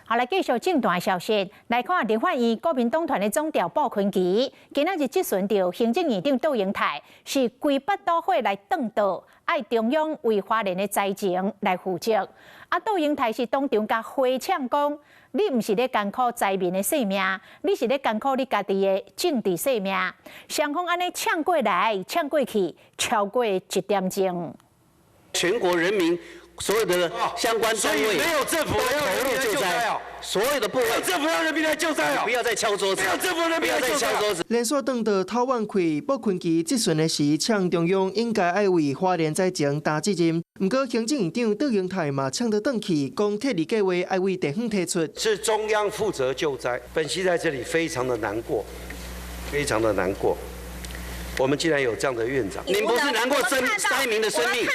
好，來繼續政壇消息，來看立法院國民黨團的總召傅崐萁，今仔日質詢著行政院長卓榮泰，是規腹肚火來斷桌，愛中央為花蓮的災情來負責。啊，卓榮泰是當場共回嗆講，你毋是咧艱苦災民的性命，你是咧艱苦你家己的政治性命。雙方按呢嗆過來，嗆過去，超過一點鐘。全國人民所有的相關單位沒有政府要投入救災，所有的部會政府要人民來救災，不要再敲桌子，沒有政府人民來再敲桌子。連續轉到頭晚開，傅崐萁質詢的時，嗆中央應該愛為花蓮災情擔責任。毋過行政院長卓榮泰嘛嗆得轉去，講撤離計劃愛為地方提出。是中央負責救災，本席在這裡非常的難過，非常的難過。我們竟然有這樣的院長，你不是難過生災民的生命，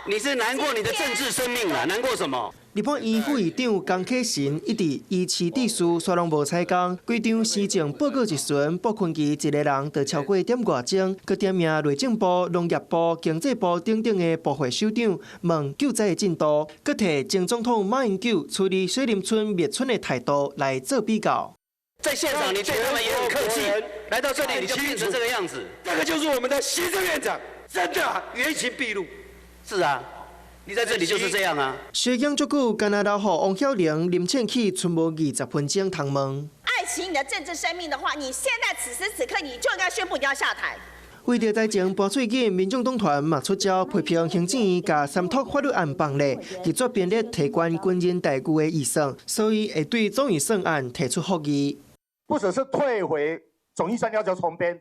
你是難過你的政治生命啊？難過什麼？立法院副院長江啟臣一直依市秩序，煞攏無採工。規場施政報告質詢，傅崐萁一個人就超過點外鐘，閣點名內政部、農業部、經濟部等等的部會首長問救災的進度，閣提前總統馬英九處理水林村滅村的態度來做比較。在現場你對他們也很客氣，來到這裡你就變成這個樣子。這個就是我們的行政院長，真的原形畢露。是啊，你在這裡就是這樣啊。小講足久，敢若留予王曉玲、林倩啟賰無20分鐘通問。愛惜你的政治生命的話，你現在此時此刻你就應該宣布你要下台。為著災情搬喙緊，民眾黨團嘛出招批評行政院共三讀法律案放咧，拒絕編列提懸軍人待遇的預算，所以會對總預算案提出覆議。不只是退回總預算要求重編，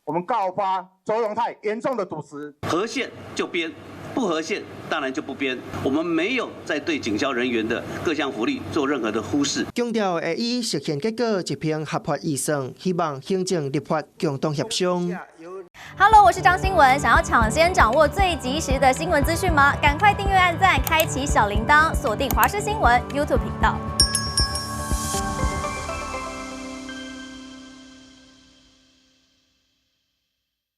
我們告發卓榮泰嚴重的瀆職。合憲就編，不合憲當然就不編。我們沒有在對警消人員的各項福利做任何的忽視。強調會以實現結果一併合法預算，希望行政立法共同協商。 Hello，我是張新聞，想要搶先掌握最及時的新聞資訊嗎？趕快訂閱、按讚、開啟小鈴鐺，鎖定華視新聞 YouTube 頻道。